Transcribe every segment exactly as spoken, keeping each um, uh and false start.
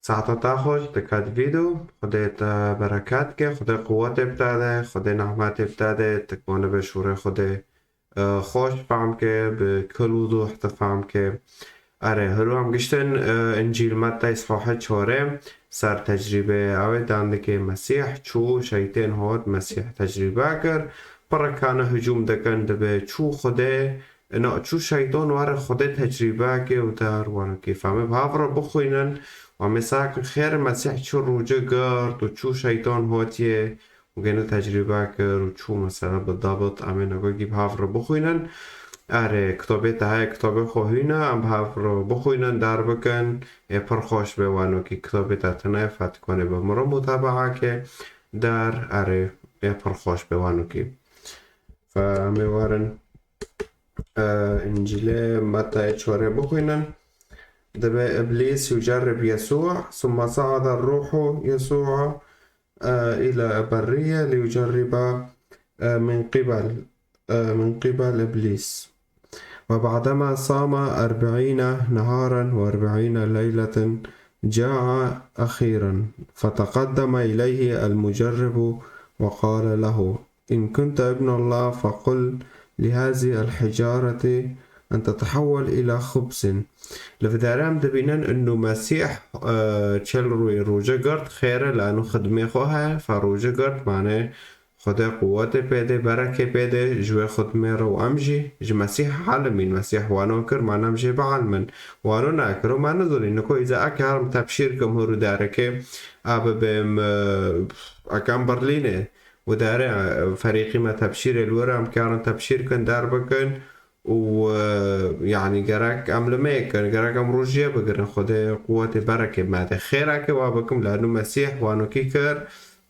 Saeta te xweş, dikkat vîdeo. Xwedê te bereket ke, Xwedê quwetê bide de, Xwedê nehmetê bide de, te konibe şûrê Xwedê, e, xweş fam ke, bi kul wuzûh te fam ke. Erê, hero em giştin, e, Încîl Metay sfahe çore, ser tecrîbe ew ê dan dike Mesîh çû, şeytên hot Mesîh tecrîbe kir, pirikane hicûm dikin dibe çû Xwedê, na, çû şeytan were Xwedê tecrîbe ke û der wano ke. Em ê bi hev re bixwînin, em ê sakin xêr Mesîh çi rûce girt û çû şeytan hotiye û gene tecrîbe kir û çû mesela bi dabit, em ê nagagî bi hev re bixwînin. Erê, kitabê te heye, kitabê xwe hîne, em bi hev re bixwînin, der bikin, ê pir xweş be wano ke kitabê te tine, fetkonê bi miro mutabaa ke der, erê, ê pir xweş be wano ke. Fe em ê werin, e, Încîlê Metayê çorê bixwînin. Dibe Îblîs yucerrib Yesû, summa saada ruhu Yesû, e, ila berriye liyucerriba, e, min qibal, e, min qibal Îblîs. وبعدما صام أربعين نهارا وأربعين ليلة جاع أخيرا فتقدم إليه المجرب وقال له إن كنت ابن الله فقل لهذه الحجارة أن تتحول إلى خبز. Li vê derê em dibînin inu Mesîh, e, çel rûyê rûce girt, xêr e, li enu xidmê xwe he, fe rûce girt, mane Xwedê quwetê pê de, berekê pê de, ji wê xidmê re û em jî ji Mesîh helimîn. Mesîh wano kir, mane em jê bihelmin. Wano nekir û me nizonî. Niko îza ek herim tebşîr kim hûr û dereke, a bibêm, e, ekem Berlînê. Û dere, e, ferîqî me tebşîrê li wir em karin tebşîr kin, der bikin û, e, yanî gerek em li me kin, gerek em rojiyê bigirin. Xwedê quwetê berekê me de. Xêreke wa bikim, lanu Mesîh wanokî kir,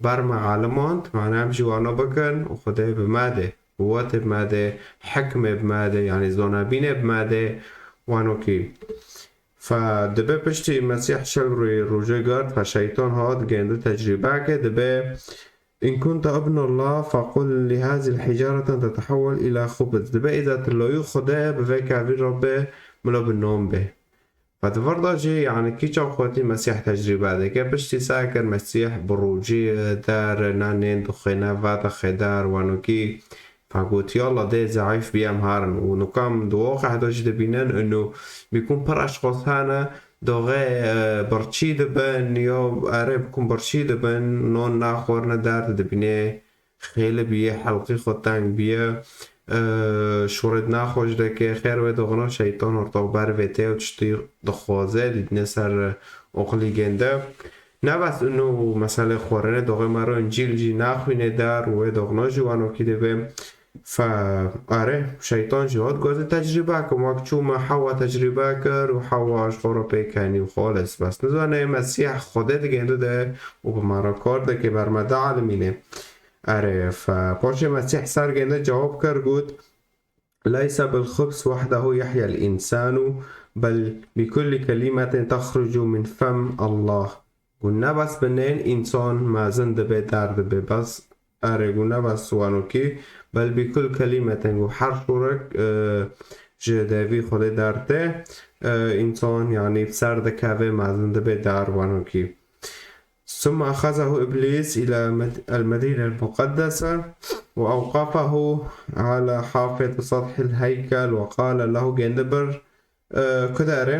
ber me alimand, mane em jî wano bikin û Xwedê bi me de, quwetê bi me de, hikmê bi me de, yanî zonabînê bi me de, wanokî. Fe dibe piştî Mesîh şev rûyê rojê girt, fe şeytan hat, gêndi tecrîbeke, dibe إن كنت ابن الله فقل لهذه الحجارة تتحول إلى خبز. Dibe îza tu loyî Xwedê ye, bi vê kevî re be, milo bi non be. Fe di vir de jî, yanî kî çaxwetî Mesîh tecrîbe dike, piştî se kir Mesîh bi rojî der, ne nên dixwe, ne ve dixwe der, wanokî. Fe got, yalla dê zeîf bî em herin. Û nûka em di waqih de jî dibînin, inu bîkûn pir eşxos hene, doxê, e, birçî dibin, yo erê bikûn birçî dibin, non naxwarine der, dibînê xêli bîye, helqî xwe teng bîye, e, şûrê naxweş dike, xêr wê doxino şeytan ortox ber vê tê û tiştî dixwaze, dîtine ser oqlî gênde. Ne bes inu meselê xwarinê, doxê me ro Încîl jî naxwînê der û wê doxino jî wanokî dibe. Fe, erê, şeytan jî hat, goze tecrîbe kim, wek çû me Hewa tecrîbe kir û Hewa ji xwe re pê kenî û xalis. Bes nizane Mesîh Xwedê digêndi de û bi me re kar dike, ber me de elimîne. Erê, fe, paşê Mesîh ser gênde cewab kir, got, ليس بالخبز وحده يحيا الإنسان، بل بكل كلمة تخرج من فم الله. Got, ne bes bi nên însan mezin dibe, der dibe, bes erê, got, ne bes wanokî, bel bi kul kelîmetin, got, her şûrek, e, ji devî Xwedê derte, e, însan, yanî, bi ser dikeve, mezin dibe, der wanokî. ثم أخذه إبليس إلى مد-، المدينة المقدسة وأوقفه على حافة سطح الهيكل وقال له، gêndi bir, e, ku dere,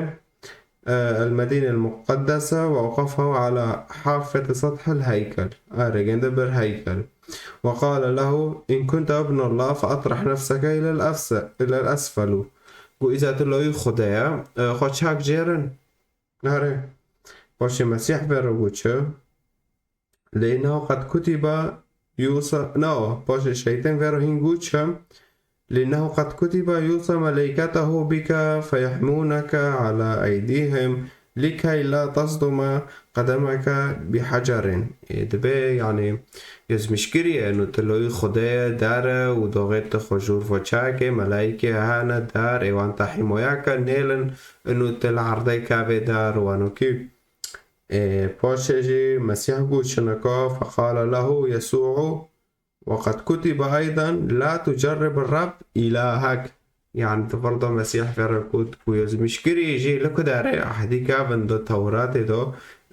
e, المدينة المقدسة وأوقفه على حافة سطح الهيكل. Erê, gêndi bir heykel. وقال له إن كنت ابن الله فأطرح نفسك إلى الأفس-، إلى الأسفل. Got, îza tu loyî Xwedê ye, e, xwe çak cêrin. Erê. Paşê Mesîh vê re got çi? لأنه قد كتب يوصى، no, paşê şeytan vê re hîn got çi? لأنه قد كتب يوصى ملائكته بك فيحمونك على أيديهم لكي لا تصدم قدمك بحجر. Ê, dibe, yanî, yazmîşkirî ye, inu tu loyî Xwedê ye, der e, û doxê tu xwe jûr xwe çakê, melaîkê hene der, ê wan te hîmoya ke nêlin, inu tu li erdê kevê der, wanokî. Ê, paşê jî Mesîh got çi nika, فقال له يسوع وقد كتب أيضا لا تجرب الرب إلهك. Yanî di vir de Mesîh vê re got ku yazmîşkirî jî li ku dere, ehdî kevin de, Tewratê de,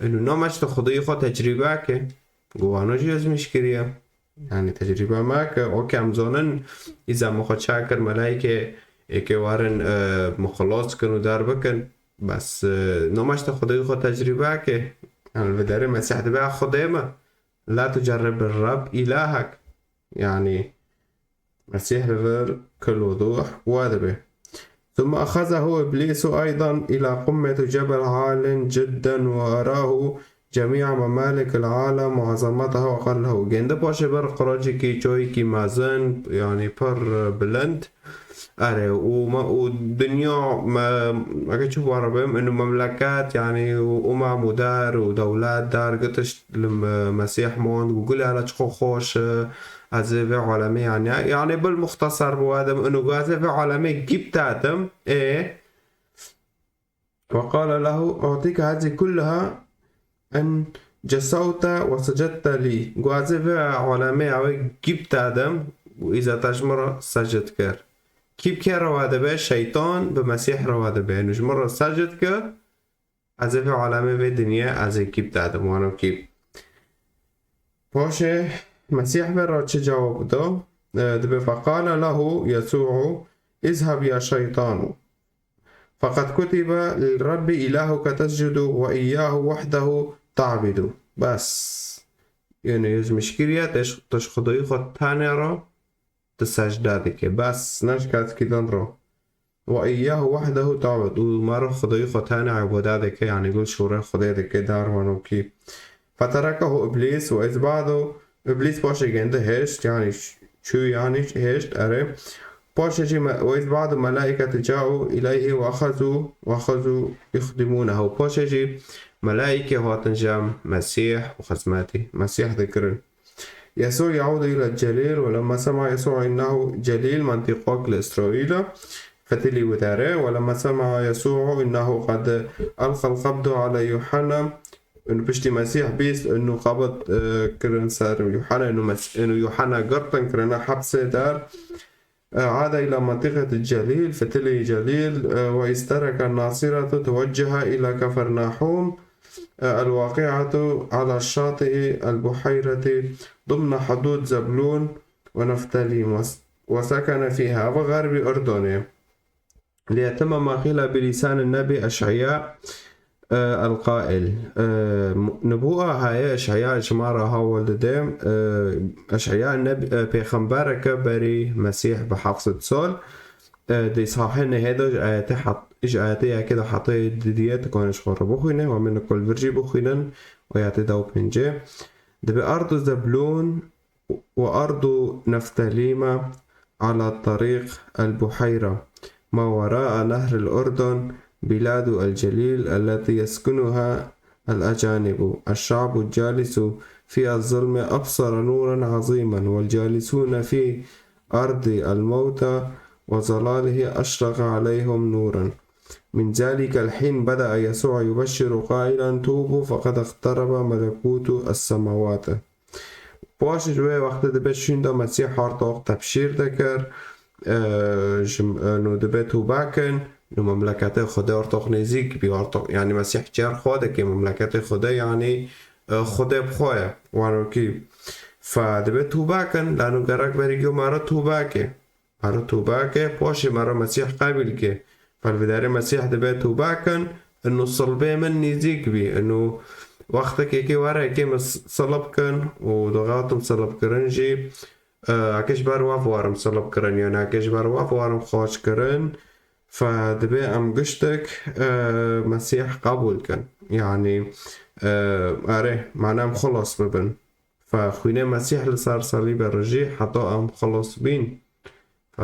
Inu nameşte Xwedayî xwe tecrîbe ke. Go wano jî ezmîş kiriye. Yani tecrîbe me ke, o ke em zonin, îza me xwe çakir, melaîke êkê warin, e, me xelas kin û der bikin. Bes, e, nameşte Xwedayî xwe tecrîbe ke. Yani vê derê Mesîh dibe Xwedê me. La tucerrib Reb îlahek. Yani Mesîh li vir kil û dûh wa dibe. ثم أخذه إبليس أيضا إلى قمة جبل عال جدا وأراه جميع ممالك العالم وعظمته وقال له. Gende paşê ber qiracekî, çayekî mezin, yani pir bilind. Erê, û me, û dinya me, eke çi were bim, inu memleket, yani, û umem û der û dewlet der gitiş li me-, Mesîh mond, û gule hele çiqo xweş, e, ez ê vê alemê, yani, yani, bil muxteser bi we dim, inu go ez ê vê alemê gîp te dim, ê, وقال له أعطيك هذه كلها إن جثوت وسجدت لي. Go ez ê vê alemê ew ê gîp te dim û îza te ji min re secd kir. Kî bi kê re wa dibe? Şeytan bi Mesîh re wa dibe. Inu ji min re secd kir, ez ê vê alemê, vê dinyê, ez ê gîp te dim. Wano kî. Paşê Mesîh vê re çi cewab da? E, dibe, فقال له يسوع اذهب يا شيطان. فقد كتب للرب إلهك تسجد وإياه وحده تعبد. Bes. Yani yezmiş kiriye, te ji, te ji Xwedayî xwe tenê re tu secde dike. Bes, ne ji kesekî din re. وإياه وحده تعبد. Û mero Xwedayî xwe tenê îbade dike, yani gul şûrê Xwedê dike, dar wano kî. فتركه إبليس وإذ بعد Îblîs paşê gende hêşt, yani ş-, çû, yani hêşt, erê. Paşê jî me-, وإذ بعد ملائكة جاءوا إليه وأخذوا، وأخذوا يخدمونه. Paşê jî melaîkê hatin cem Mesîh û xizmetî Mesîh dikirin. يسوع يعود إلى الجليل، ولما سمع يسوع إنه جليل، منطقة لإسرائيل، فتلي وداره، ولما سمع يسوع إنه قد ألقى القبض على يوحنا، inu piştî Mesîh bîst, inu qabit, e, kirin ser Yuhanna, inu Mes-, inu Yuhanna girtin kirine hepsê der. E, عاد إلى منطقة الجليل، فتلي جليل، e, وإذ ترك الناصرة توجه إلى كفرناحوم، e, الواقعة على شاطئ البحيرة ضمن حدود زبلون ونفتاليم، وس-، وسكن فيها. Ev غرب أردن. ليتم ما قيل بلسان النبي أشعياء، e, القائل. E, m-, nibûa heye Eş'eya ji me re hawil dide. E, Eş'eya neb-, e, pêxembereke berî Mesîh bi heft sed sal. E, di sahê nehê de ji ayetê hat-, ji ayetê yekê de heta didiyê tu kanê ji xwe re bixwîne, we min li kul vir jî bixwînin, ayetê da û pêncê. Dibe ardu Zeblûn وأرض نفتاليم على طريق البحيرة ما وراء نهر الأردن، بلاد الجليل التي يسكنها الأجانب. الشعب الجالس في الظلم أبصر نورا عظيما، والجالسون في أرض الموتى وظلاله أشرق عليهم نورا. من ذلك الحين بدأ يسوع يبشر قائلا: توبوا فقد اقترب ملكوت السماوات. Paş ji wê wextê dibe şûnda Mesîh artoq tebşîr dikir, e, ji, e, nû dibe tûbe kin, nû memleketê Xwedê artoq nêzîk bî, artoq, yani Mesîh çer xwe dike, memleketê Xwedê, yani, e, Xwedê bi xwe ye, wano kî. Fe dibe tûbe kin, la nû gerek berî giyo me re tûbe ke. Me re tûbe ke, paşê me re Mesîh qebîl ke. Fel vê derê Mesîh dibe tûbe kin, inu silbê min nêzîk bî. Inu wextekê ke were ke min s-, silib kin û dixatim silibkirin jî, e, eke ji ber we warim silibkirin, yan eke ji ber we warim xaçkirin, fe dibe em giştek, e, Mesîh qebûl kin. Yani, e, erê, mane em xilas bibin. Fe xwînê Mesîh li ser salîbê rijî heta em xilas bîn. Fe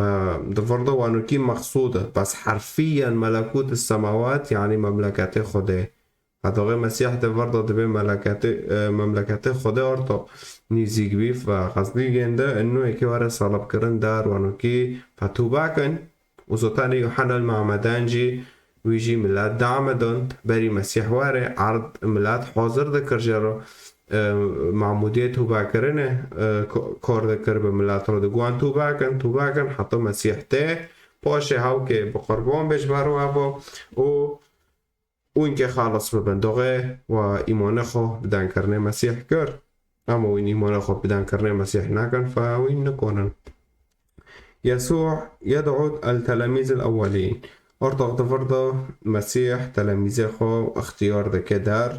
di vir de wanokî mexsûd e. Bes herfiyen melekût semawat, yani memleketê Xwedê. Fe doxê Mesîh di vir de dibê meleketê, e, memleketê Xwedê orto nîzîk bî. Fe qezdî gênde inu êkê were salibkirin der wanokî fe tûbe kin. Û zotanê Yuhanna el Muhammedan jî, wî jî milet dame dond, berî Mesîh were, erd milet hazir dikir jê re, e, mamûdiyê tûbekirinê, e, ko-, kor dikir bi milet re, diguan tûbe kin, tûbe kin, heta Mesîh tê, paşê hewkê bi qurban bê ji ber we bo, û û hinkê xelas bibin. Doxê we îmanê xwe bi dankirinê Mesîh kir. Ama wîn îmanê xwe bi dankirinê Mesîh nakin, fe wîn nikonin. يسوع يدعو التلاميذ الأولين. Ortoq di vir de Mesîh telemîzê xwe ixtiyar dike dar.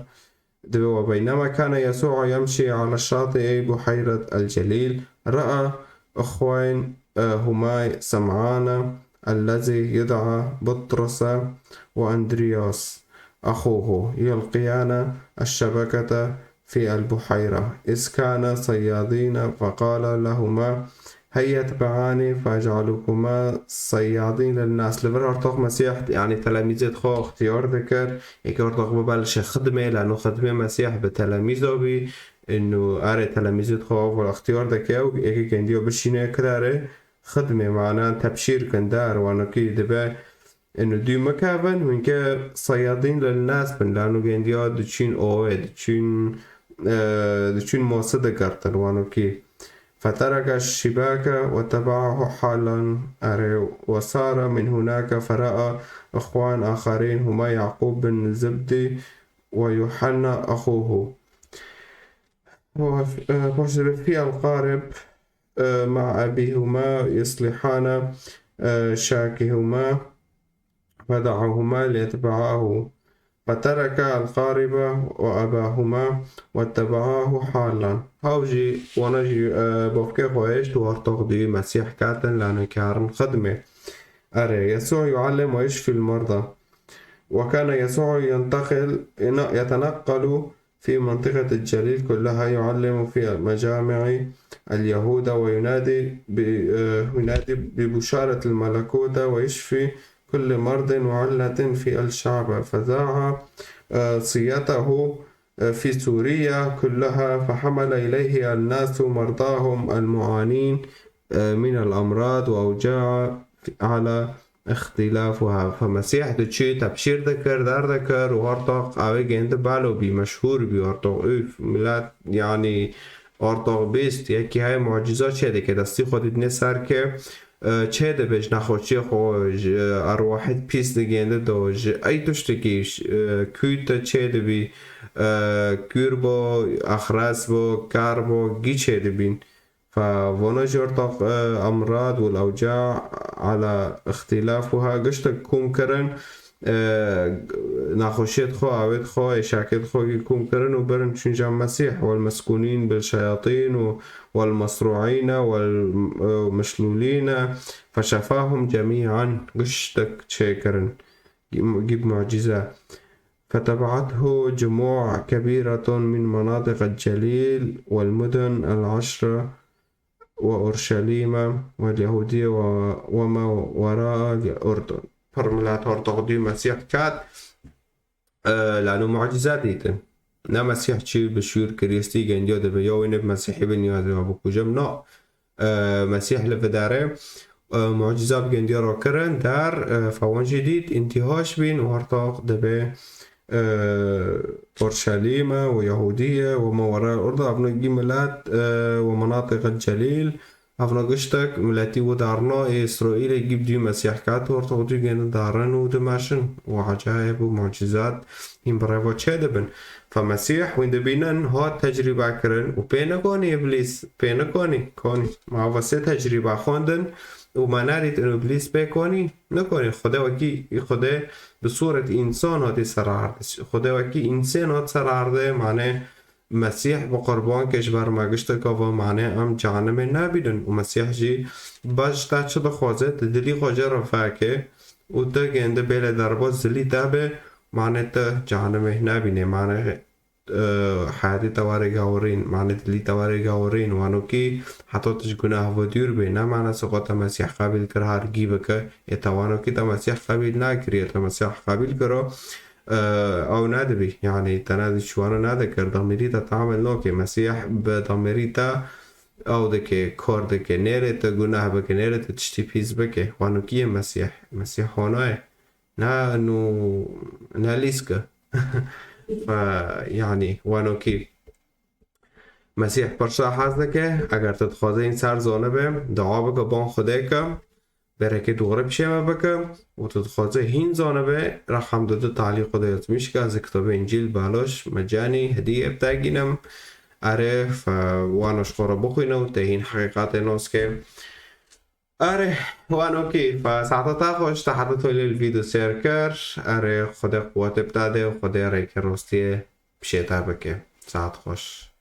Dibe, وبينما كان يسوع يمشي على شاطئ بحيرة الجليل، رأى أخوين، آه، هما سمعان الذي يدعى بطرس وأندرياس أخوه يلقيان الشبكة في البحيرة، إذ كانا صيادين، فقال لهما: هيا اتبعاني فأجعلكما صيادين للناس. Li vir ortoq Mesîh, yanî telemîzê xwe ixtiyar dikir, yekê ortoq bibe li şe xidmê, lano xidmê Mesîh bi telemîza bî, inu erê telemîzê xwe ixtiyar dike û yekê gendiya bişîne kirarê xidmê, manan tebşîr kin dar, wanokî dibe, inu dû mikevin, hûnke sayadîn lil nas bin, lano gendiya diçîn owê, diçîn, e, diçîn mosî digirtin, wanokî. فترك الشباك وتبعه حالا، أري، وسار من هناك فرأى إخوان آخرين هما يعقوب بن زبدي ويوحنا أخوه. وفي، آه، في القارب، آه، مع أبيهما يصلحان، آه، شاكهما. فدعاهما ليتبعاه، فتركا القارب وأباهما واتبعاه حالا. Haw jî, wana jî, e, bavkê xwe hêşt û ortoq dî Mesîh ketin, lano karin xidmê. Erê, يسوع يعلم ويشفي المرضى. وكان يسوع ينتقل، يتنقل في منطقة الجليل كلها، يعلم في مجامع اليهود وينادي ب-، آه، ينادي ببشارة الملكوت ويشفي كل مرض وعلة في الشعب، فذاع، آه، صيته، آه، في سوريا كلها، فحمل إليه الناس مرضاهم المعانين، آه، من الأمراض وأوجاع على اختلافها. Fe Mesîh diçî tebşîr dikir, dar dikir û ortoq ew ê gêndi balo bî, meşhûr bî ortoq. Üf, milet, yanî ortoq bîst, yekî hey mucîza çê dike, destî xwe didine ser ke, e, çê dibe ji nexweşiyê xwe, ji erwahêt pîs digêndi do, ji ey tiştekî, ji, e, kû te çê dibî, e, kûr bo, exres bo, kar bo, gî çê dibîn. فونا جرتق، آه، أمراض والأوجاع على اختلافها، giştek kom kirin, e, naxweşiyet xwe, awêt xwe, êşakêt xwe gî kom kirin û birin çûn cem Mesîh. والمسكونين بالشياطين و-، والمصروعين والمشلولين فشفاهم جميعا، giştek çêkirin. Gî mucîze. فتبعته جموع كبيرة من مناطق الجليل والمدن العشر وأورشليم واليهودية و-، وما وراء الأردن. Pir milet ortoq dî Mesîh ket, e, lano mucîze dîtin. Ne Mesîh çi bi şûr kirîstî gendiya dibe, ya wê ne bi Mesîhî bi niyazê wa bikujim. Na, e, Mesîh li vidare, e, mucîza bi gendiya ra kirin, der, e, fewan jî dît, întihaş bîn û ortoq dibe, e, Orşelîme û Yahûdiye û ma wera orada evna gî milet, e, û menatiqê celîl, evna giştek miletî û darna ê Îsraîlê gî bi dû Mesîh ket, ortoq dû gêndin darin û dimeşin û ecayeb û mucîzat hîn bi rêva çê dibin. Fe Mesîh wîn dibînin hat tecrîbe kirin û pê nikonî Îblîs, pê nikonî, konî. Ma va sê tecrîbe xwendin û me nedît û Îblîs pê konî, nikonî. Xwedê wekî, Xwedê bi sûret însan hatî ser erdê. Xwedê wekî însên hat ser erdê, mane Mesîh bi qurban ke ji ber me gişteka va, mane em cehennemê nebînin û Mesîh jî bes ji te çi dixwaze, tu dilî xwe jê re veke û tu gêndi bêle derbas dilî te be, mane tu cehennemê nebînê, mane e, heyatê te were gawirîn, mane dilî te were gawirîn, wanokî heta tu ji gunah ve dûr bê, ne mane siqo te Mesîh qebîl kir, her gî bike, ê te wanokî te Mesîh qebîl nekiriye, te Mesîh qebîl kiro, e, ew nedibî, yanî te ne dî çiwano nedikir, demêrî te tamil nokê, Mesîh bi demêrî te ew dike, kar dike, nêrê te gunah bike, nêrê te tiştî pîs bike, wanokî ye Mesîh, Mesîh wano ye. Ne nû, ne lîske. Fe, yanî, wanokî. Mesîh pirsa hez dike, eger tu dixwaze înser zanibe, dua bike, ban Xwedê ke, Bereke dore pişê me bike û tu dixwaze hîn zanibe, raqam dide talî xwe de yazmîş ke ez kitabê Încîl baloş mecanî hedîye bi te gînim. Erê, fe wano ji xwe re bixwîne û te hîn heqîqatê nas ke. Erê, wano kî, fe saeta te xweş, te heta tolê li vîdeo sêr kir. Erê, Xwedê quwetê bi te de û Xwedê rêkê rostiyê pişê te bike. Saet xweş.